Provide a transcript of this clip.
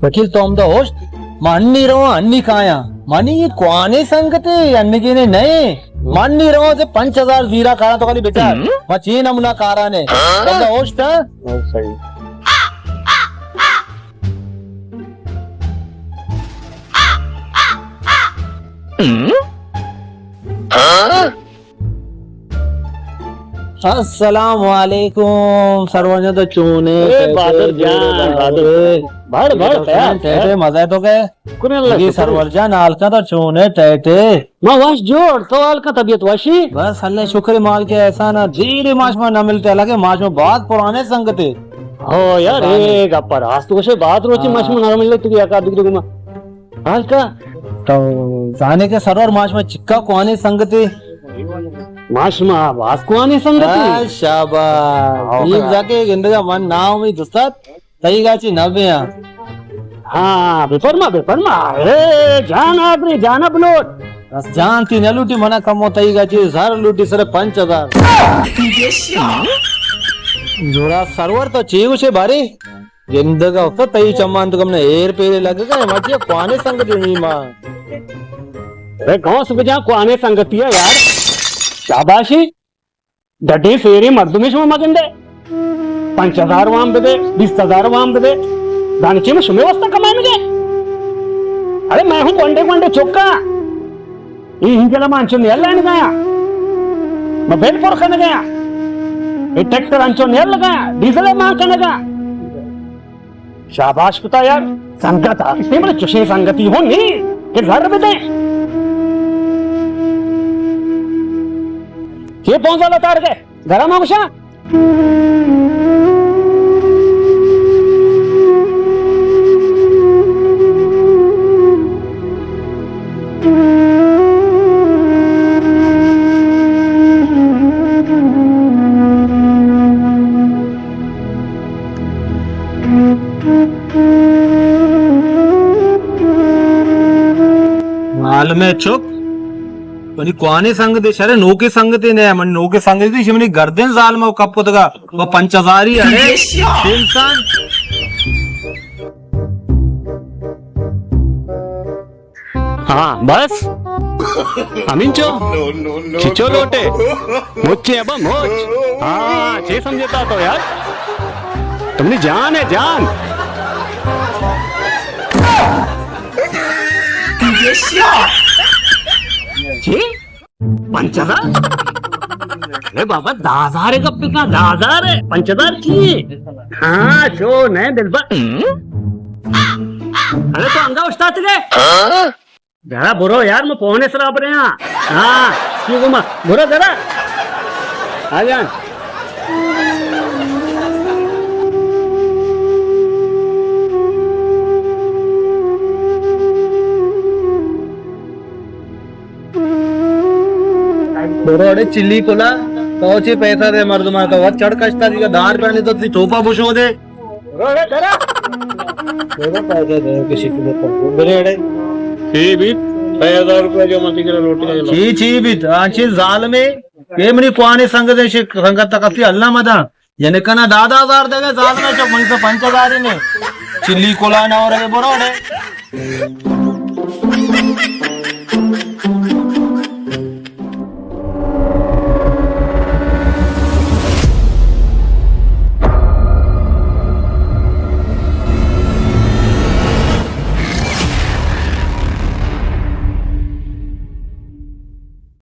وکیل، تو ہمدا اوشت، ما انی رواں، انی کایاں۔ منی یہ کوانی سنگتے، انگینے نئے۔ ما انی رواں سے پنچ ہزار زیرا کاراں، تو خالی بچار۔ ما چین ہمنا کارانے۔ تو ہمدا اوشت، ہاں؟ ہاں، صحیح۔ السلام علیکم، سرور جان، تو چون ئے؟ اے بہادر جان، بہادر۔ بڑ، بڑ، ٹیٹے، مزہ ئے تو کے؟ شکر اللہ، جی، شکر۔ سرور جان، حال کا تو چون ئے، ٹیٹے؟ ما وش جوڑ، تو حال کا، طبیعت وشی؟ بس اللہ شکر، مالک احسان، دیر ما شما نہ ملتے، حالانکہ ما شما بہت پرانے سنگتے۔ ہو یار، اے گپا راست گوشے، بہت روچے ما شما نہ ملتے، تو یک آدھ دگہ ما۔ حال کا؟ تو زانے کہ سرور، ما شما چکا کوانی سنگتے؟ ما شما باز کوانی سنگتے؟ آ، شاباش۔ ہاں، یہ زاکے گندگا من ناامید استاد، تئی گاچی نہ بیاں۔ ہاں، بفرما، بفرما۔ اے، جان آدمی، جان بلوٹ۔ بس جان تی نہ لوٹی، منا کمو تئی گاچی زر لوٹی، سر پنچ ہزار۔ جوڑا سرور، تو چی گوشے بارے؟ گندگا استاد، تئی چمان تو کم نہ ایر پیرے لگگا، مرچی کوانی سنگتے نی ما۔ ارے غوث بجان، کوانی سنگتے یار۔ شاباشی۔ ڈڈیں سیریں مردمے شما مگندے۔ پنچ ہزار وام بدے، بیست ہزار وام بدے۔ دانچے ما شمے واسطہ کمائنگے۔ ارے میں ہوں گونڈے گونڈے چکا۔ اے انجل ءَ ما انچو نیل لائینگ ءَ آں۔ ما بل پر کنگ ءَ آں۔ اے ٹریکٹر انچو نیل لگا، ڈیزل ءَ مان کنگ ءَ آں۔ شاباش کتا یار، سنگت آ۔ اے بلے چشیں سنگتی ہوں نی کہ زر بدے۔ چے پونزا لتار گئے؟ گرم آں گوشاں۔ معلوم ہے چک، منی کوانی سنگتے شرے، نوکیں سنگتے نہ، منی نوکیں سنگتے، ایشی منی گردن ظالم ءَ کپ کتگا، وہ پنچ ہزاری اڑے، انسان۔ ہاں، بس۔ ہمینچو؟ چچو لوٹے؟ مچے ابا مچ۔ ہاں، چے سمجھتا تو یار؟ تمنی جان ہے، جان۔ چی؟ پنچ ہزار؟ ارے بابا، دہ ہزار ہے، گپ کا دہ ہزار ہے، پنچ ہزار کی ہے؟ ہاں، شو نہیں دلبر۔ ارے تو انگا استاد لے۔ ذرا برو یار، میں پونے سرا برے ہاں۔ ہاں، کیوں گما؟ برو ذرا۔ آ جان۔ برو اڑے چلی کلا، تو چی پیسہ دے مردمان کا، وت چڑ کشتا دیگا، دار پہنے تو تی ٹوپا بشو دے۔ برو اڑے، برو۔ برو پیسہ دے، کسی کو دے، برو اڑے۔ چی بیت؟ سئے ہزار روپے جو متی کرا لوٹی کا۔ چی، چی بیت؟ آنچی ظالمے، اے منی کوانے سنگت، سنگت تک اسی اللہ مدان۔ یعنی کنا دہ دہ ہزار دے گئے، ظالم ہے، چپ منی سے پنچ ہزار ہی نے۔ چلی کلا نہ ہو رہے، برو اڑے۔